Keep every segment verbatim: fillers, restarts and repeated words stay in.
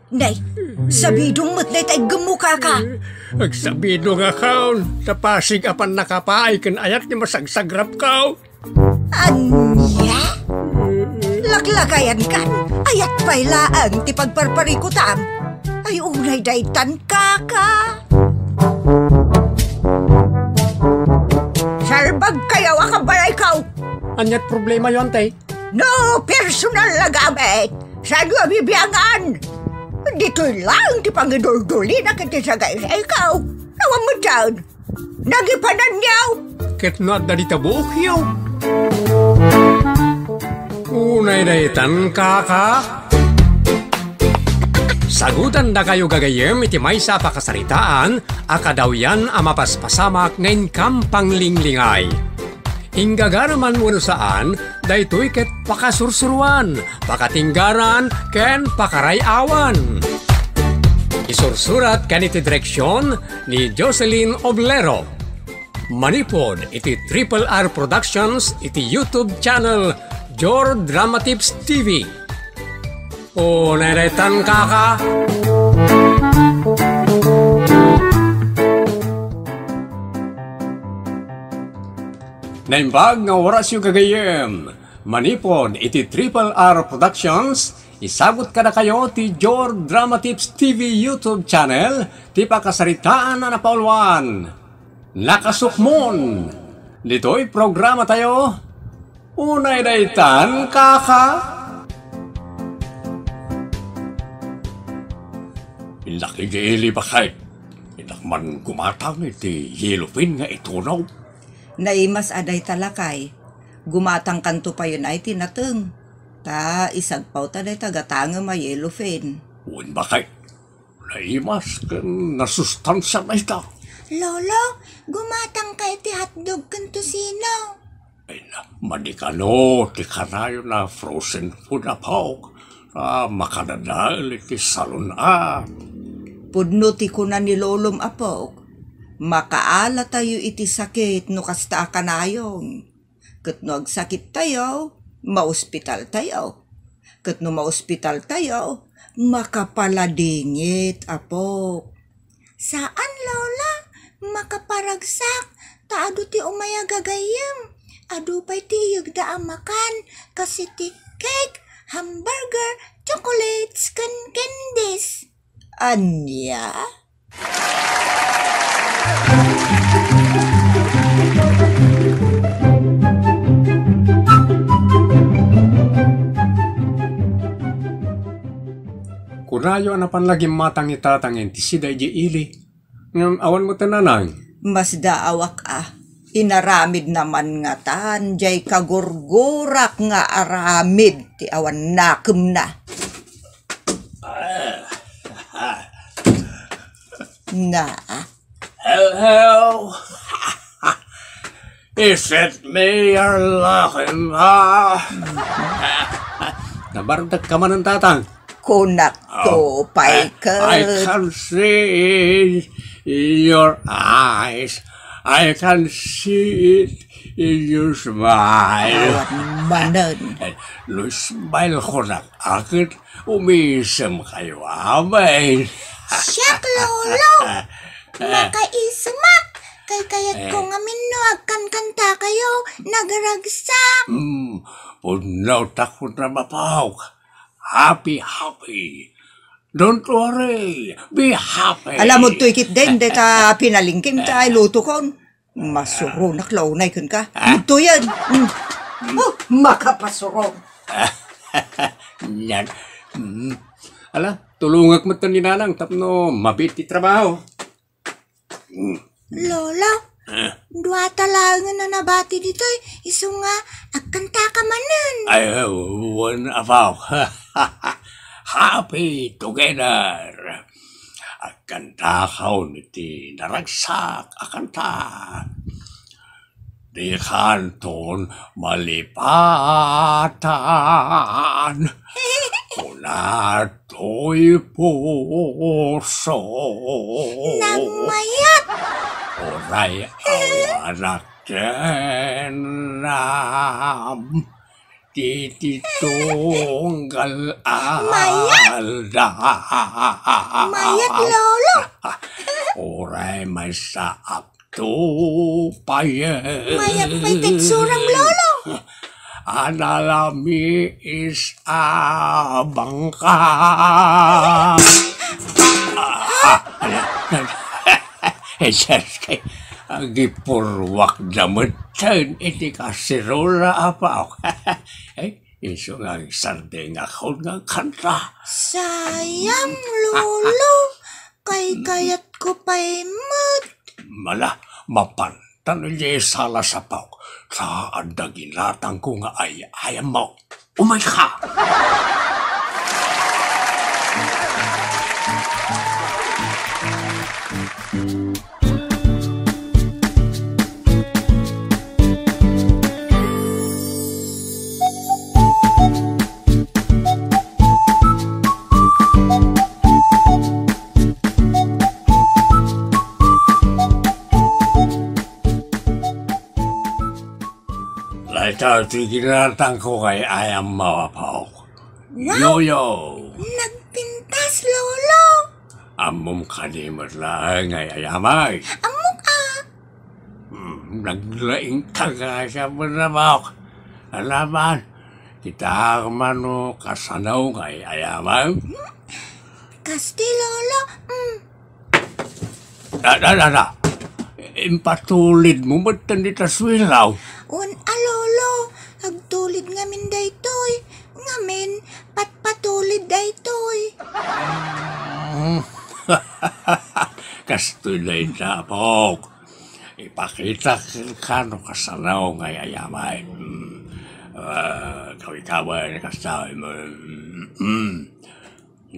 Nay, sabidong met dayta iggemmo, kaka. Agsabidongakon, ta pasig a pannakapaay ken ayat nga masagsagrapko. Ania? Laklakayankan, ayat pay laeng ti pagparparikutam. Ay, unay daytan, kaka. Salbagkayo a kabalayko. Ania't problemayo, ante? No personal a gamit, saanyo a bibiangan? Ditoy laeng ti pangiduldulina ken ti sagaysayko. Awan met dayta. Nagipananyo. Ket no adda dita buokyo. Unay daytan, kaka. Sagutandakayo gagayyem iti maysa a pakasaritaan a kadawyan a mapaspasamak nga inkam panglinglingay. Inggagara man wenno saan, daytoy ket pakasursuroan, pakatinggaran, ken pakaray-awan. Isursurat ken iti direksion ni Jocelyn Oblero. Manipud iti Triple R Productions iti YouTube channel Jor Dramatips T V. O, neretan, kaka. Naimbag nga orasyo, gagayyem. Manipud iti Triple R Productions, isagut kadakayo ti Jor Dramatips T V YouTube channel ti pakasaritaan a napauluan. Nakasukmon! Ditoy programatayo, unay daytan, kaka. Innak idi ili, baket. Innak man gumatang iti yellowfin nga itunaw. Naimas a dayta, lakay. Gumatangkanto payen ay ti nateng. Ta isagpawta dayta gatangem a yellowfin. Wen, baket. Naimas ken nasustansia dayta. Lolo, gumatangka iti hotdog ken tocino. Ay na, madi kano ti kanayon a frozen food, apok, a makadadael iti salun-at. Pudno ti kuna ni lolom, apok. Makaalatayo iti sakit no kasta a kanayon. Ket no agsakittayo, maospitaltayo. Ket no maospitaltayo, makapaladingit, apok. Saan, Lola. Makaparagsak, ta adu ti umay a gagayyem. Adu pay ti iyegda a makan, kas iti cake, hamburger, chocolates, ken candies. Ania? Kunayo a napan la gimmatang ni Tatang iti sida idiay ili. Ngem awan met, Nanang. Masdaawak a. Inaramidna man ngatan diay kagurgurak nga aramid ti awan nakemna. Na. Hello? Is it me you're looking for? Nabartek ka manen, Tatang. Kunak to, pay ket. I can see it in your eyes. I can see it in your smile. Awan manen. Eh, no smile ko na, akit umisem kayo, amen. Siak, Lolo. Makaisemak. Kaykayatko ngamin no agkankanta kayo, nagragsak. Hmm, pudno ta ko na mapawag. Happy, happy. Don't worry. Be happy. Alam mo, toy kit den, deta pinalingkim ta ay luto kon. Masuronak la unay kenka. Ah? Ito yan. Mm. Oh, makapasurong. Yan. Mm. Ala, tulungak met ni Nanang tapno mabiit ti trabaho. Lola, ah, dua ta laengen a nabati ditoy, isu nga agkantaka manen. Ay, wen, apo. Happy together. Agkantakon iti naragsak a kanta. Dikanton malipatan. Kuna toy puso. Nagmayat. Uray awanak kenam. Iti tunggal Mayat. Alda. Mayat, Lolo. Uray maysa apto pay. Mayat pay ti itsuram, Lolo. Analamiis a bangka. Ah, ala. Eh, Diyos, kay agipurwak da metten iti kaserola, Apo. Eh, isu nga agsardengakon nga kanta. Sayang, Lolo. Kaykayatko pay met. Mala, mapan Tan idiay sala, Apo, ta adda ginatangko nga ay-ayammo. Umayka! Dayta ti ginatangko nga ay-ayammo, Apo. Wow! Yoyo! Nagpintas, Lolo! Ammom kadi met laeng nga ay-ayamay? Ammok, a. Hmm, naglaingka nga siya, Apo. Alaman, kita man no kasano nga ay-ayamay? Kasti, Lolo. Mm. Da, da, da, da. Impatulidmo met dita suilaw. Wen a, Lolo. Agtulid ngamin daytoy. Ngamin, patpatulid daytoy. Mm. Kastoy dayta, Apok. Ipakitak kenka no kasano nga ay-ayamay. Mm. Ah, kawikawen, kasta, mm, mm.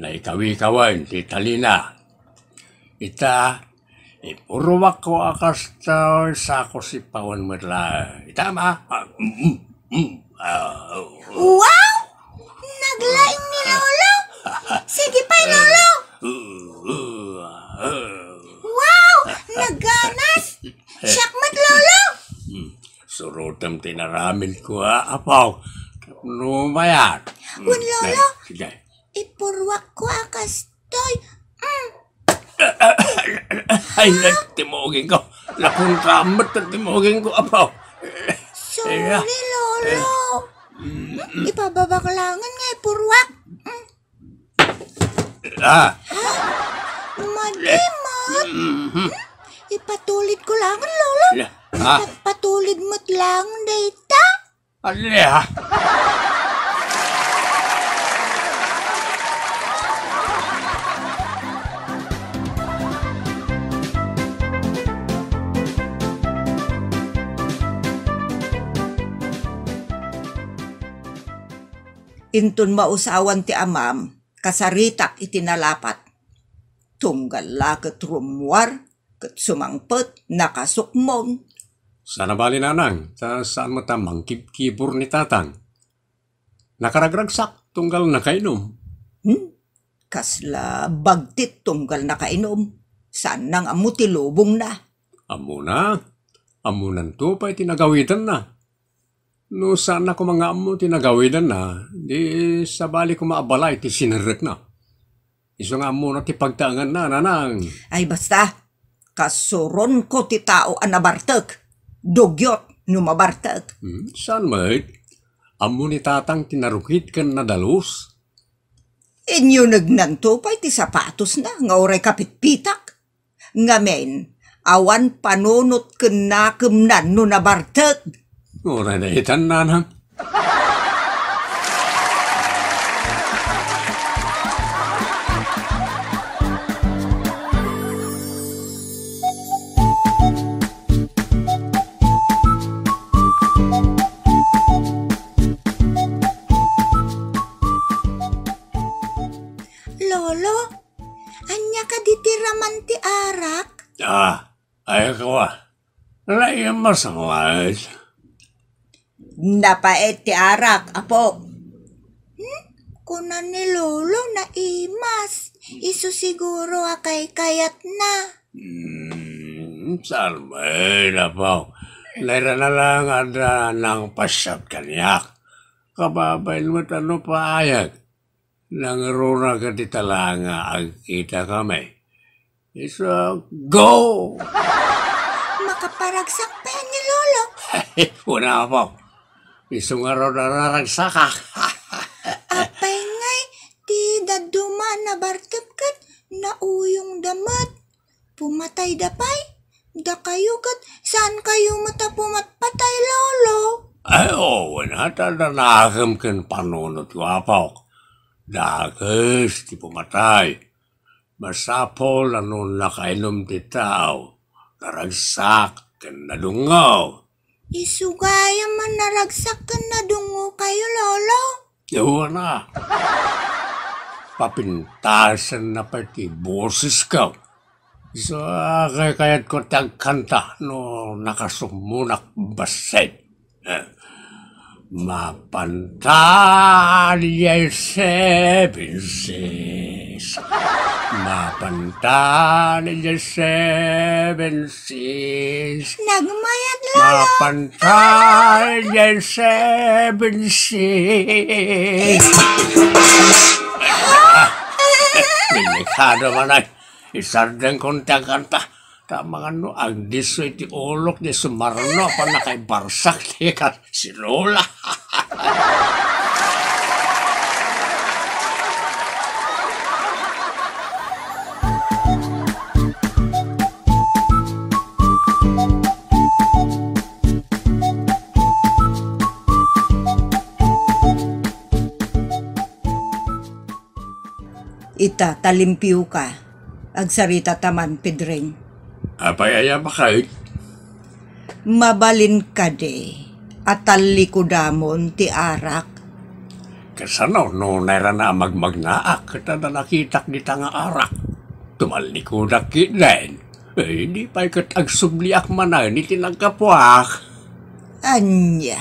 Naikawikawen ti talina. Ita, ipurwakko a kastoy, sako sipawen met laeng. Ita, ma? Ah, mm, mm, mm. Ah, oh. Wow! Naglaing ni Lolo! Sige pay, Lolo! Wow! Naganas! Siak met, Lolo! Hmm. Surotem ti inaramidko, a, Apo. No mayat. Wen, Lolo. Sige. Ipurwakko a kastoy. Mm. Ay, nagtimoging ko. Napunta met, nagtimoging ko, Apo. Sorry, Lolo. Mm. Ipababak laengen nga ipurwak. Mm. Ah. Ha? Madi met. Mm. Ipatulidko laengen, Lolo. Ah. Ipatulid met laeng dayta. Ania? Inton mausawan ti amam, kasaritak iti nalapat. Tunggal la ket rummuar, ket sumangpet, nakasukmong. Saan a bali, nanang, ta saan met a mangkibkibor ni tatang. Nakaragragsak tunggal nakainum. Hmm? Kasla bagtit tunggal nakainum. Saan nang ammo ti lubongna? Ammona, ammonanto pay ti nagawidanna. No saanna koma nga ammo ti nagawidanna, di sabali koma a balay ti sinerrekna. Isu nga ammona ti pagtaenganna, nanang. Ay, basta. Kasuronko ti tao a nabartek. Dugyot no mabartek. Hmm, saan met? Ammo ni tatang ti narukit ken nadalus. Inyunegnanto pay ti sapatosna nga uray kapitpitak. Ngamin, awan panunot ken nakemnan no nabartek. Uray daytan, nanang. Lolo, ania kadi ti raman ti arak? Ah, ay, kawa. Naimas a kumaet. Napaet ti arak, Apo. Hmm? Kuna ni Lolo, naimas. Isu siguro a kaykayatna. Hmm, saan met, Apo. Nairana lang adda nangpasiat kaniak. kababain met a no paayag. Nangruna ket ita la nga agkitakami. Isu, go! Makaparagsak pay ni Lolo. Wala, Apo. Isu ngarud a naragsakak. Apay ngay, ti dadduma a nabartek ket nauyongda met. Pumatayda pay. Dakayo ket, saankayo met a pumatpatay, Lolo? Ay, oo, wen, adda nakem ken panunotko, Apok. Dakes ti pumatay. Masapul a no nakainum ti tao, naragsak ken nadungngo. Isu gayam a naragsak ken nadungngokayo, Lolo? Wen a. Papintasenna pay ti bosesko. Isu a kaykayatko ti agkanta no nakasumunak bassit. Mapanta diay seven seas. Mapanta diay seven seas. Nagmayat, Lolo. Mapanta diay seven seas. Delikado man ay. Isardengkon ti agkanta. Ta mangan no agdisso iti ulok, di sumarno, apan nakaibarsak ti kas-, si Lola. Ita, talimpioka. Agsaritata man, Pedring. Apay aya, baket? Mabalin kadi a tallikudamon ti arak? Kasano no nairana a magmagnaak ket adda nakitak dita nga arak? Tumallikudak ketdin. Eh, di pay ket agsubliak manen iti naggapuak. Ania?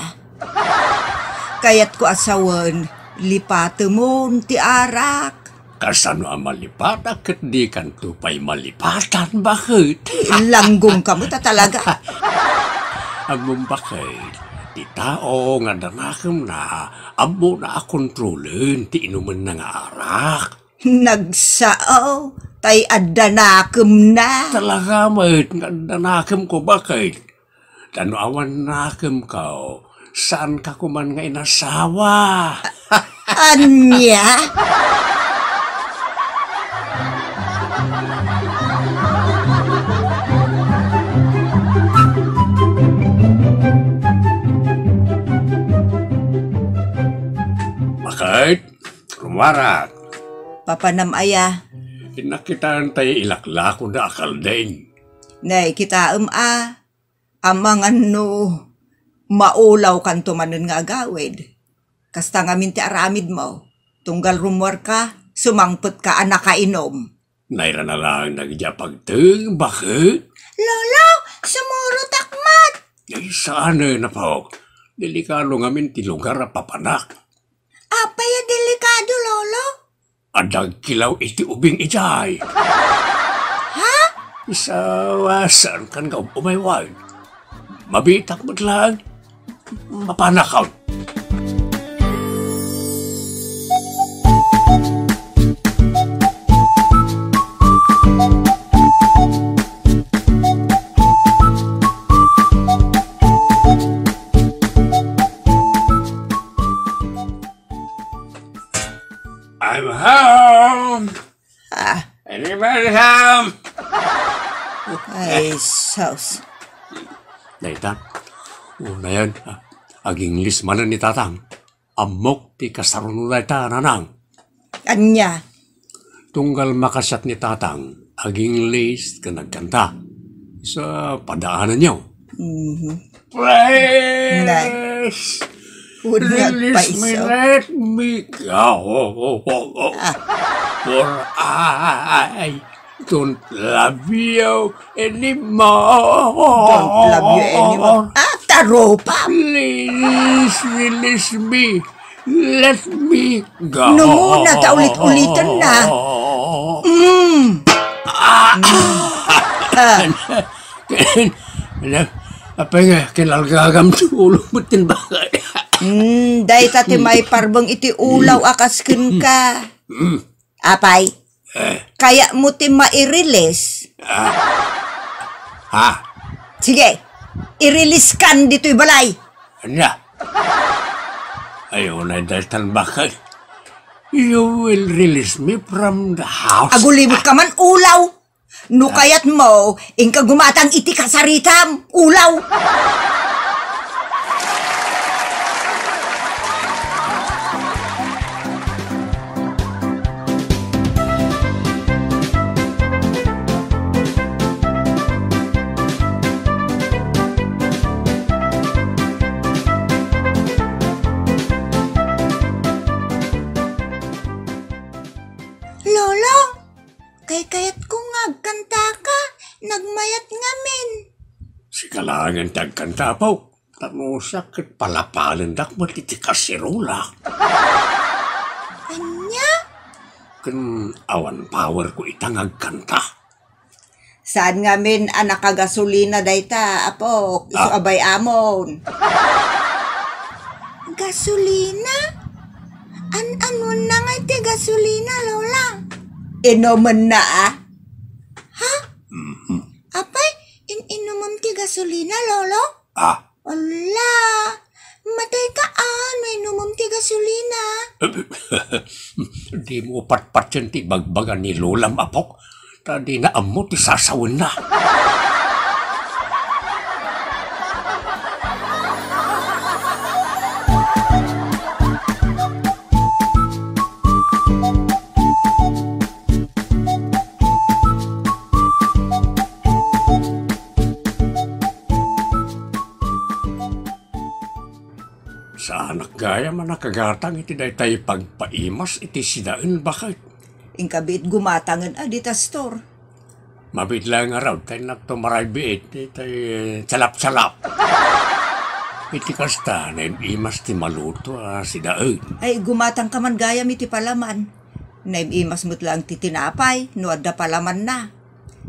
Kayatko a sawen, lipatemon ti arak. Kasano a malipatak ket dikanto pay malipatan, baket? Langgongka met a talaga. Ammom, baket, ti tao nga adda nakemna, ammona a kontrolen ti inumenna nga arak. Nagsao, tay adda nakemna. Talaga met nga adda nakemko, baket. Ta no awan nakemko, saanka koman nga inasawa. Ania? Baket? Rumarak. Papanam aya? Innak kitaen tay ilaklako da a kalding. Nay, kitaem a, amangan no maulawkanto manen nga agawid. Kasta ngamin ti aramidmo. Tunggal rummuarka, sumangpetka a nakainum. Nairana laeng dagiti a pagteng, baket? Lolo, sumurotak met! Ay, saanen, Apok. Delikado ngamin ti lugar a papanak. Apay a delikado, Lolo? Adda agkilaw iti ubing idiay. Ha? Isawasan kan nga um-umaywan. Mabitak met laeng. Mapanakon. I'm home! Ah. Anybody home? Ay, sus. Dayta, unayen, ah, ag-Ingles manen ni Tatang. Ammok ti kasaruno dayta, Nanang. Ania? Tunggal makasiat ni Tatang, ag-Ingles ken agkanta. Sa padaananyo. Mhm. Please, release me, let me go. Ah. For I don't love you anymore. Don't love you anymore. Ah, tarupa. Please, release me. Let me go. Nung una, ta ulit-ulitan na. Mm. Ah. Ah. Apay nga, kinalgagam ti ulo mo, tin bagay. Hmm, dayta ti maiparbeng iti ulaw a kas kenka. Apay, Eh, kayatmo ti mairilis? Ha? Sige, iriliskan ditoy balay. Ania? Ay, unay daytan bakay. You will release me from the house. Agulimot ka man, ulaw. No kayatmo, inka gumatang iti kasaritam, ulaw. Lolo, kaykayatko nga agkantaka, nagmayat ngamin. Sika laengen ti agkanta, Apo. Ta no siak ket palapalendak met iti kaserola. Ania? Ken awan powerko ita nga agkanta. Saan ngamin a nakagasolina dayta, Apo, isu Ah. a bay-amon. Gasolina? An-anuenna ngay ti gasolina, Lola? Inumenna, a? Ha? Mhm. Apay, in-inumem ti gasolina, Lolo? Ah. Ala, matay ka, a, no inumem ti gasolina. Dimo patpatien ti ibagbaga ni Lolam, Apok. Ta dina ammo ti sasawenna. Saanak gayam a nakagatang iti daytay pagpaimas iti sidaen, baket. Inka biit gumatangen a dita store. Mabiit laeng ngarud, ta innakto maray biit, itay salapsalap. Iti kasta, naim-imas ti maluto a sidaen. Ay, gumatangka man gayam iti palaman. Naim-imas met laeng ti tinapay, no adda palamanna.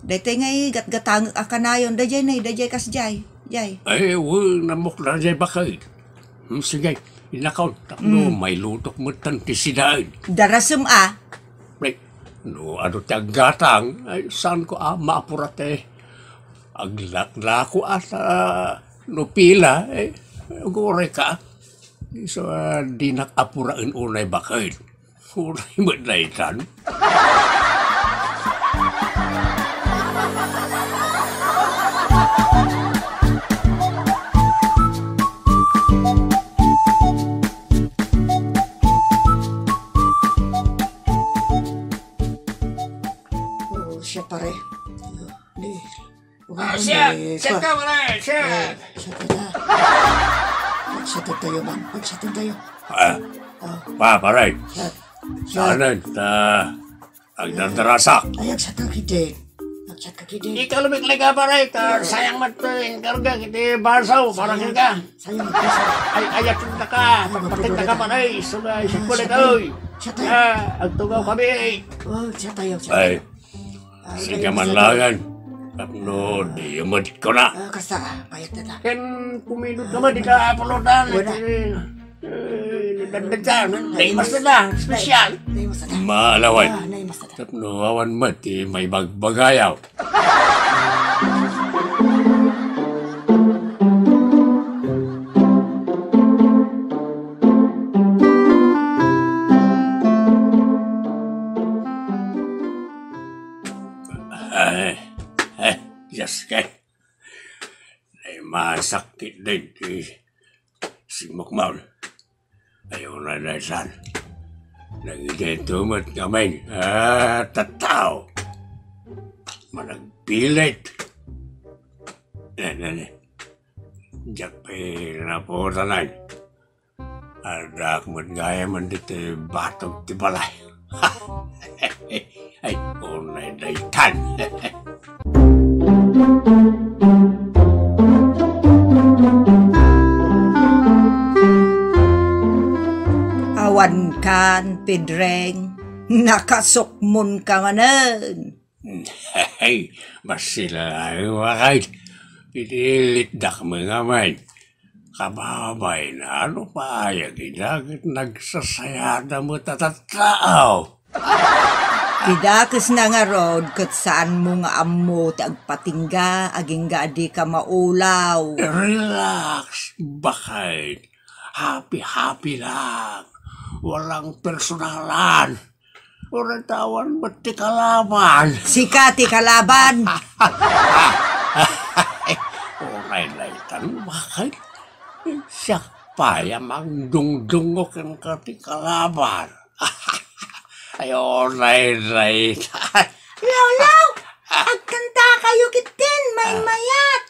Daytay ngay gatgatangek a kanayon, dayjay nay, dayjay kasjay, jay. Ay, wen, ammok dayjay, baket. Hmm, sige, innakaon, tapno Mm. mailutok metten ti sidaen. Darasem a. Ay, no adu ti aggatang, ay, saanko a maapura ti aglaklako a ta no pila, ay, aguray ka. Isu a dinak apuraen unay, baket. Uray met daytan. Oh, siya pare. Di. Ah, siya! Siya ka, pare! Siya! Siya ka na. Magsatod tayo, man. Magsatod tayo. Ah. Oh. Pa, pare. Siya. Saan ta agdardarasak? Ay, agsat ka, kidin. Agsat ka, kidin. Ikaw lumikli ka, pare. Ta, sayang man to, inkarga, kiti basaw, para Sayang. Ka. Sayang, sayang. Ay, ayat na ka. Ay, Pagpatik na ka, mapagod pare. Isu nga, Ah, isu ko siya ulit, tayo. Oy. Siya tayo. Ah, agtugaw kami. Oh, siya tayo, siya Ay. tayo. Sika man laengen, tapno di met kuna. Ah, kasta, mayat na ta. Ken pumindot ka man, di ka pulutan. Wala. Eh, eh, dadagdan, naimas na, special. Naimas na. Maalaway. Ah, naimas na. Tapno awan met ti maibagbagayaw. Ay, ay, Diyos kay. Ay, masakit din ti simukmaw. Ayaw na daytan. Nagidento met ngamin. Ah, tattao. Managpilit. Ne, ne, ne. Diak pay naputanay. Addaak met gayam ditoy batog ti balay. Ay, unay daytan. Awan kan, Pedreng, nakasukmon ka manen. Ay, basta laeng, wakay. Pinilitdak met ngamin. Kababayna, no pay, agina ket nagsasayada met a tattao. Ti dakesna ngarud ket saanmo nga ammo ti agpatingga agingga a dika maulaw. Relax, baket. Happy-happy lang. Walang personalan. Uray ta awan met ti kalaban. Sika ti kalaban. Uray laytan, baket. Siak pay a mangdungdungngo kenka ti kalaban. Ay, uray laytan. Lolo, agkantakayo ketdin, maymayat.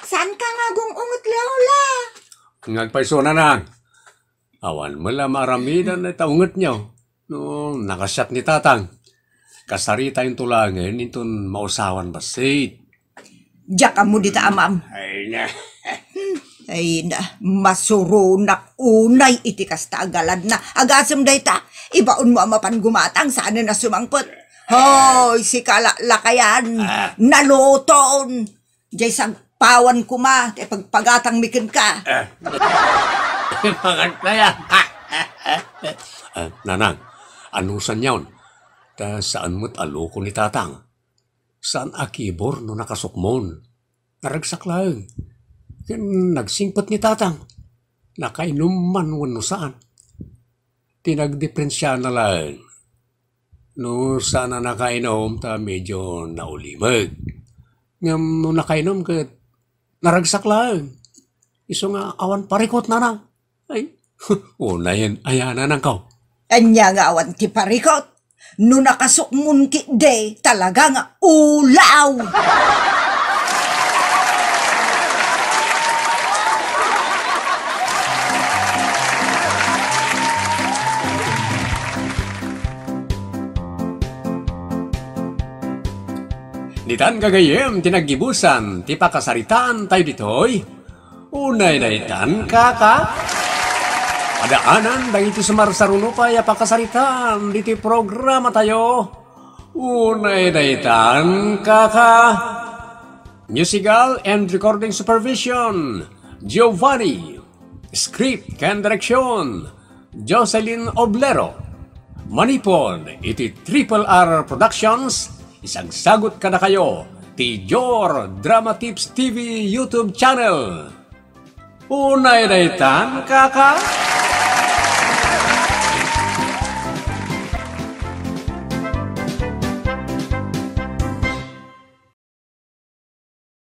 Saanka nga agung-unget, Lola? Ngagpayso, Nanang. Awan met la maaramidan dayta ungetyo. No, nakasiak ni Tatang. Kasaritayonto laengen inton mausawan bassit. Diak ammo dita, Amam. Ay, na. Ay, na, masuronak unay iti kasta a galadna. Agasem dayta, ibaonmo a mapan gumatang, saanen a sumangpet. Hoy, sika laklakayan, Ah. naluton. Jay sagpawan koma ti pagpagatangmi kenka. Eh. Pangan kaya. Ah, Nanang, anusanyon? Ta saan met a loko ni Tatang. Saan a kibor no nakasukmon. Naragsak laeng. Ken nagsingpet ni Tatang. Nakainom man wenno saan. Ti nagdiperensiana laeng, no saan a nakainom ta medio naulimeg. Ngem no nakainom ket naragsak laeng. Isu nga awan parikot, Nanang. Ay, unayen aya, Nanangko. Ania nga awan ti parikot? No nakasukmon ketdi, talaga nga ulaw! Ditan gagayyem ti naggibusan ti pakasaritaan tayo ditoy. Unay daytan, kaka? Adaanan dagiti sumarsaruno pay a pakasaritaan diti programa tayo. Unay daytan, kaka? Musical and recording supervision, Giovanni. Script and direction, Jocelyn Oblero. Manipod iti Triple R Productions, isagsagut kadakayo ti Jor Drama Tips T V YouTube channel. Unay daytan, kaka?